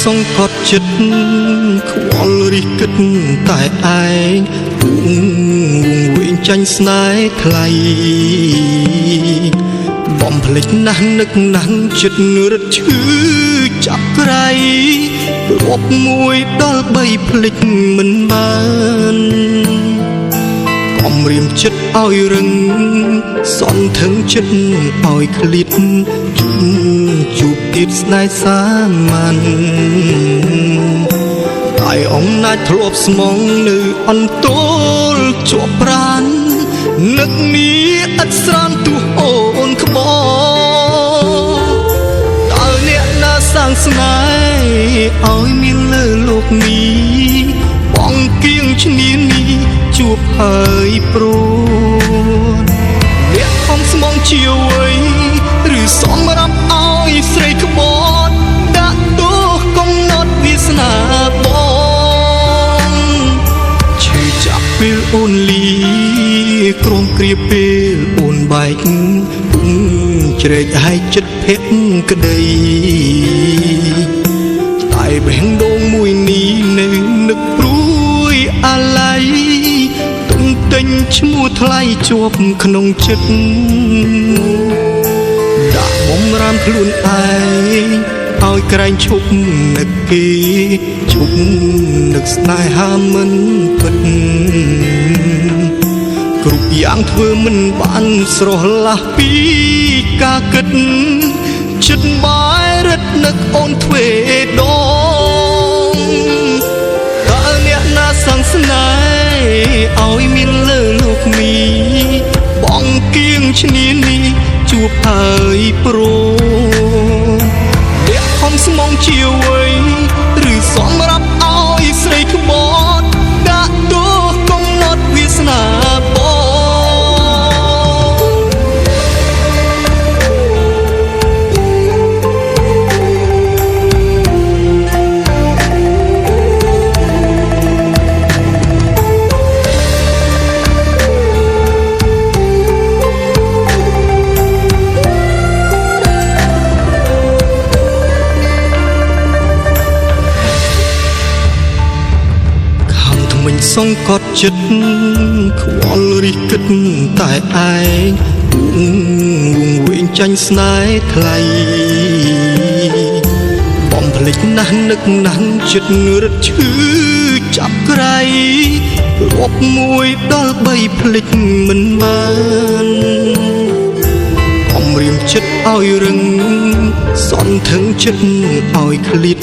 សង្កត់ចិត្តខ្វល់រិះគិតតែឯងវងវែងចាញ់ស្នេហ៍ថ្លៃបំភ្លេចណាស់នឹកណាស់ចិត្តរត់ឈឺចាប់ក្រៃរាប់មួយដល់បីភ្លេចមិនបានកំរៀមចិត្តឲ្យរឹងសន់ថឹងចិត្តឲ្យឃ្លៀតជួបទៀតស្នេហ៍សាមញ្ញតែអំណាចធ្លាប់ស្មងនៅអន្ទោលជាប់ប្រាននឹកនេះឥតស្រានទោះអូនក្បតើអ្នកណាសាងស្នេហ៍ឲ្យមានលើលោកនេះបងគៀងឈ្នានេះជួបហើយព្រួនអ្នកខំស្មងជាអ្វីឬសម្រាប់ឲ្យស្រីក្បត់ដាក់ទោសកំណត់វាសនាបងឈឺចាប់ពេលអូនលីក្រុមគ្រាពេលអូនបែកជ្រែកឲ្យចិត្តភក្តីតែបេះដូងមួយនេះនៅនឹកព្រួយអាល័យទុំទិញឈ្មោះថ្លៃជាប់ក្នុងចិត្តដាក់បំរាមខ្លួនឯងឲ្យក្រែងឈប់នឹកគេឈប់នឹកស្នេហាមិនពិតគ្រប់យ៉ាងធ្វើមិនបានស្រស់លាស់ពីការគិតចិត្តបែរឹតនឹកអូនទ្វេដងតើអ្នកណាសាងស្នេហ៍ឲ្យមានលើលោកនេះបងគៀងឈ្នានេះជួបហើយព្រួនអ្នកខំស្មងជាអ្វីឬសម្រាប់ឲ្យស្រីក្បត់ដាក់ទោសកំណត់វាសនាបងខំថ្មិញសង្កត់ចិត្តខ្វល់រិះគិតតែឯងវងវែងចាញ់ស្នេហ៍ថ្លៃបំភ្លេចណាស់នឹកណាស់ចិត្តរត់ឈឺចាប់ក្រៃរាប់មួយដល់បីភ្លេចមិនបានកំរៀមចិត្តឲ្យរឹងសន់ថឹងចិត្តឲ្យឃ្លៀត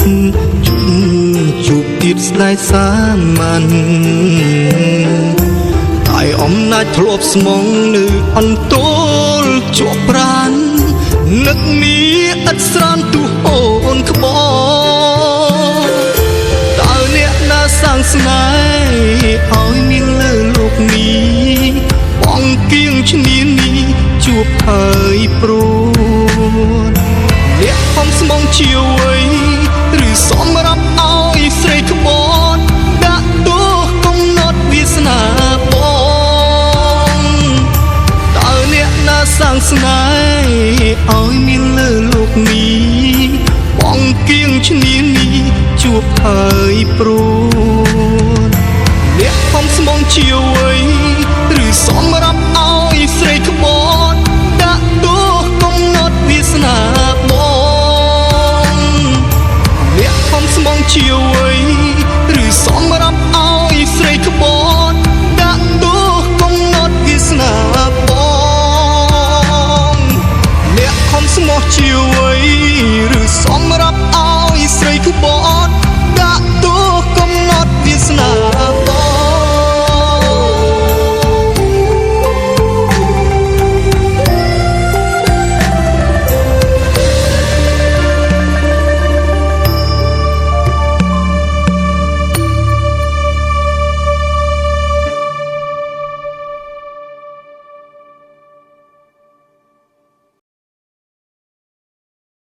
ជួបទៀតស្នេហ៍សាមញ្ញតែអំណាចធ្លាប់ស្មងនៅអន្ទោលជាប់ប្រាននឹកនេះឥតស្រានទោះអូនក្បតើអ្នកណាសាងស្នេហ៍ឲ្យមានលើលោកនេះបងគៀងឈ្នានេះជួបហើយព្រួនអ្នកខំស្មងជាអ្វីឬសម្រាប់ឲ្យស្រីក្បត់ដាក់ទោសកំណត់វាសនាបងតើអ្នកណាសាងស្នេហ៍ឲ្យមានលើលោកនេះបងគៀងឈ្នានេះជួបហើយព្រួ